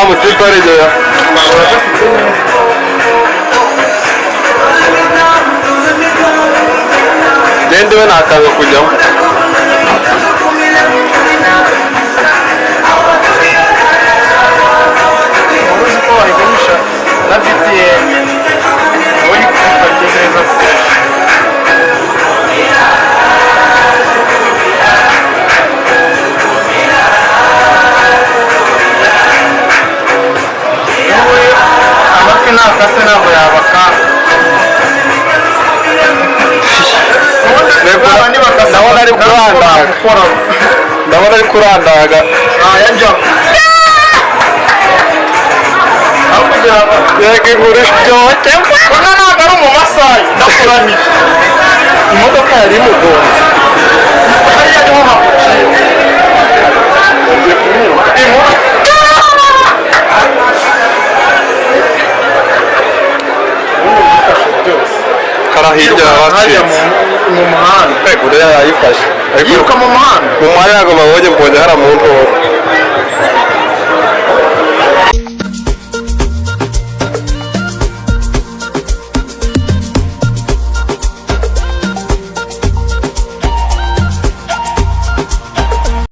Wa mutipe arigera. Genda iwe, nakanga kujyamo. Uzi ko wayigurisha na BTN uri kuyifata neza fresh. Wowe amatwi ntakase, ntabwo yabakanga. Ubundi bakase. Ndabona ari kurandaga. Ndabona ari kurandaga. Yajya aho kugira ngo Yego, inkuru iryoshye. Uno ntabwo ari Umumasayi, ndakuramiye. Imodoka yari imugonze. Hariya niho hamuciye. Ugiye kumwiruka. Inkuru. Ubundi bifashe byose. Kara hirya. Hariya. Yabacitse. Mu muhanda. Uriya yayifashe ariko. Yiruka mu muhanda. Mu muhanda ntabwo babonye, mbonye hariya mu